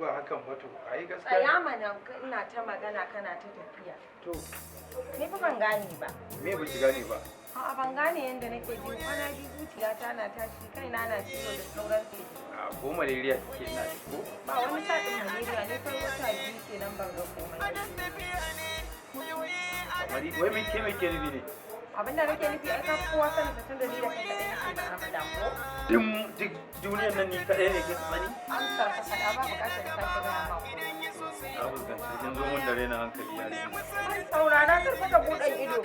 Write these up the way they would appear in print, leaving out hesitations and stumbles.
ba hakan ba, to ai gaskiya. Tsaya mana, ina ta magana kana ta tafiya. To. Ni fa ban gane ba. Me ba ki gane ba? A'a, ban gane yadda nake ji kwana biyu zuciyata na tashi, kaina na ciwo da sauransu. A ko malaria kike ina ji ko? Ba wani shaɗin malaria ne, fa wata 2 kenan ban ga komai ba. Kamar wai me ke nufi ne? Abin da nake nufi, ai ka fi kowa sanin tun da ni da kai kaɗai nake mu'amala ko? Duk duniyar nan ni kaɗai ne ke tsani? Amsar ka faɗa, ba buƙatar sake gaya ma komai. Na fuskanci kin zo mun da rainin hankali, yarinya. Ai saurara, kar fa ka buɗe ido.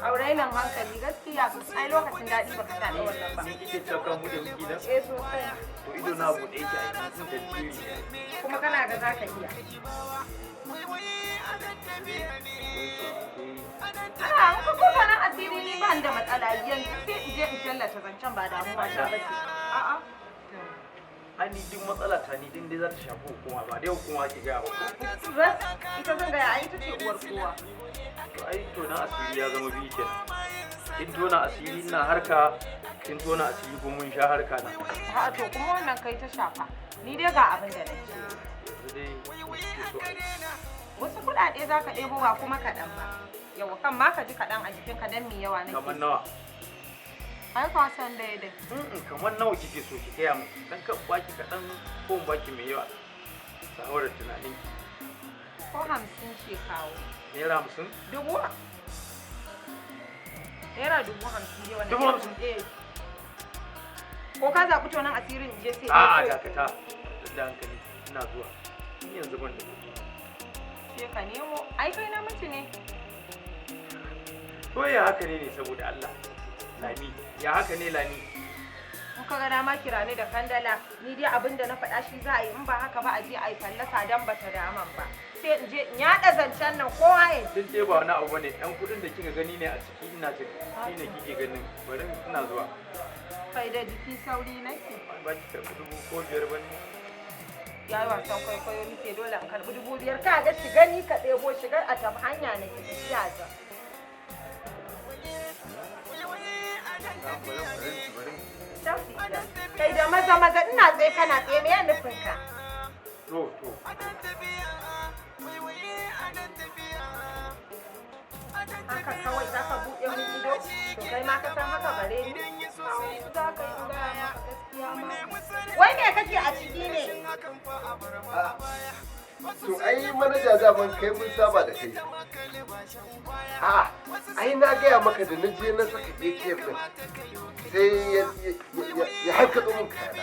A rainan hankali gaskiya, ai lokacin daɗi baka shaɗa wannan ba. Ni kike cewa kan buɗe miki dan? Eh, sosai. To, ido na buɗe yake, ai mutum tantiri ne. Kuma kana ga za ka iya. A'a, in ka koma nan asiri, ni ba ni da matsala, yanzu sai in je in tallata zancen, ba damuwa ta bace. A'a. Ai ni duk matsala ta ni din dai za ta shafi hukuma, ba dai hukuma ki gaya ba ko? Ras, ita zan gaya, ai ita ce uwar kowa. To, ai tona asiri ya zama biyu kenan. Kin tona asiri ina harka, kin tona asiri ko mun sha harka na. A'a, to kuma wannan kai ta shafa. Ni dai ga abin da nake. Yanzu dai me kike so a yi? Wasu kuɗaɗe za ka ɗebo, ba kuma kaɗan ba. Yawa kan ma ka ji kaɗan a jikinka don me yawa nake. Kamar nawa? Ai ka san daidai. Kamar nawa kike so ki gaya min? Dan kan baki kaɗan ko in baki mai yawa. Shawarar tunanin ki. Ko 50 ce kawo. ₦50? Dubu? ₦50,000 dai wannan. 50,000? Eh. Ko ka zaɓi tonon asirin in je sai A'a, in dakata. Da hankali, ina zuwa. Ni yanzu ban da kuɗi. Sai ka nemo. Ai kai namiji ne. To, ya haka ne saboda Allah? Lami, ya haka ne, Lami? In ka ga dama kira ni da kandala, ni dai abin da na faɗa shi za a yi, in ba haka ba a je a yi fallasa dan bata daman ba. Sai in je in yaɗa zancen nan kowa ya ji. Duk dai ba wani abu bane, ɗan kuɗin da kika gani ne a ciki, ina jin shi ne kike ganin. Bari, ina zuwa. Kai da jiki, sauri nake. Ba ki karɓi 5,000 ba ne? Ya yi wasan kwaikwayo muke, dole in karɓi 5,000? Ka ga shiga ni ka ɗebo shigar a tafi, hanya nake tafiya ta. Bari, bari, bari. Tafi. Kai da maza maza, ina tsaye kana tsaye, me ya nufin ka? To. Haka kawai za ka buɗe min ido, to kai ma ka san haka, bare ni. Za ka yi gaya maka gaskiya ma. Wai me kake a ciki ne? To, ai manaja, daman kai mun saba da kai. A ai na gaya maka, da na je na saka ATM din, sai ya hankaɗo min kayana,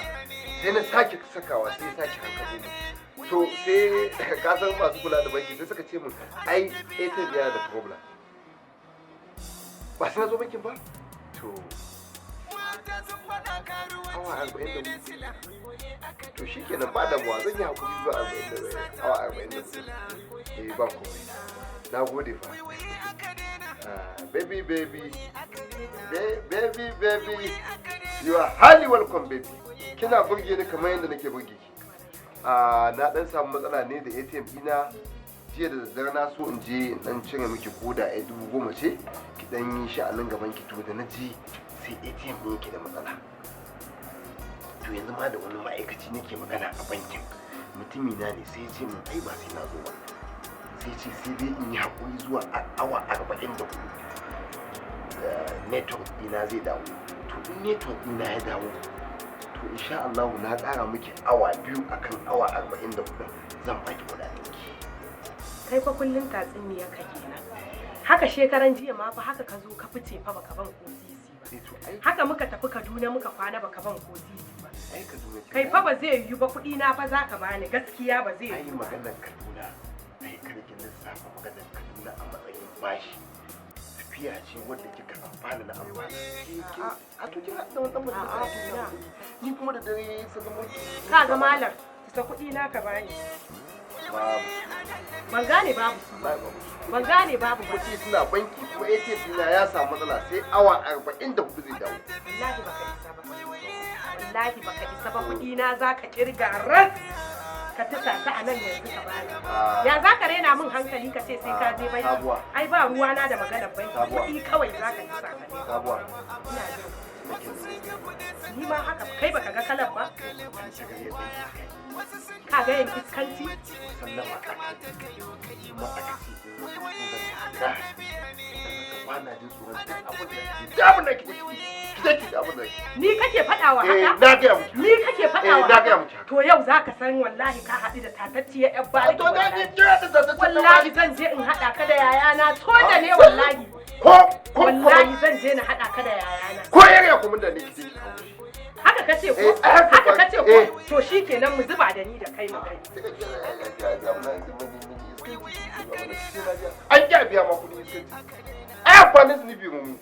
sai na sake sakawa, sai ya sake hankaɗo min. To, sai ka san masu kula da banki sai suka ce min ai ATM yana da problem, ba sai na zo bankin ba. To, awa 44, to shikenan, ba damuwa, zan yi hakuri zuwa awa 44. Eh, ba komai, na gode fa. Ah, baby, baby, baby, baby, you are highly welcome, baby. Kina burge ni kamar yadda nake burge ki. Ah, na dan samu matsala ne da ATM dina jiya da daddare. Na so in je in dan cire miki koda ai 10,000 ce, ki dan yi shi a nan gaban ki. To, da na ji sai ATM ɗin yake da matsala. To, yanzu ma da wani ma'aikaci nake magana a bankin, mutumina ne, sai ya ce min ai ba sai na zo ba, sai ce sai dai in yi haƙuri zuwa awa 44 network ɗina zai dawo. To, in network ɗina ya dawo, to insha Allah na ƙara miki awa 2 akan awa 44, zan baki kuɗaɗen ki. Kai fa kullum tatsuniyar ka kenan. Haka shekaran jiya ma fa haka ka zo ka fice fa baka ban ko sisi ba. Eh, to ai Haka muka tafi Kaduna muka kwana baka ban ko sisi ba. Ai Kaduna ce. Kai fa ba zai yiwu ba, kuɗi na fa zaka bani, gaskiya ba zai Ai yiwu ba. Maganar Kaduna, ai kada ki lissafa maganar Kaduna a matsayin bashi. Tafiya ce wadda kika amfana na amfana. Ke a to kin haɗa da wani ɗan majalisa A'a, kin ina. samu kuɗi. Ni kuma da dare sallamo ki. Ka ga malam, ta kuɗi na ka bani. Babu. Ban gane babu su ba. Wallahi babu su. Ban gane babu ba. Kuɗi suna banki, kuma ATM ɗina ya samu matsala, sai awa 44 zai dawo. Wallahi baka isa ba. Wallahi baka isa ba, kuɗi na zaka kirga ras. Ka tisa ta a nan yanzu ka bani. Ah, Ya za ka raina min hankali ka ce sai ka je banki? Sabuwa. Ai ba ruwana da maganar banki. Sabuwa. Kuɗi kawai za ka tisa ka ne. Sabuwa. Ina jin. Ni ma haka, kai baka ga kalan ba? Ka ga yin iskanci? Sallama aka yi kuma aka ce in zan na ba na jin tsoron duk abin da kike ki ki abin da kike. Ni kake faɗawa Eh, haka? na gaya miki. Ni kake faɗawa Eh, na gaya haka? miki haka. To yau zaka san wallahi ka haɗu da tatacciyar ƴar bariki. To na ji jira da ta Wallahi zan je in haɗa ka da yayana, soja ne wallahi. Ko Wallahi zan je na haɗa ka da yayana. Ko yare ku mun da ne kike ki kawo shi. Haka kace ko? Eh, haka Haka kace ko? eh. To shikenan, mu zuba da ni da kai mu gani. An ƙi a biya ma kuɗin iskanci. Ai amfanin zunubi mu.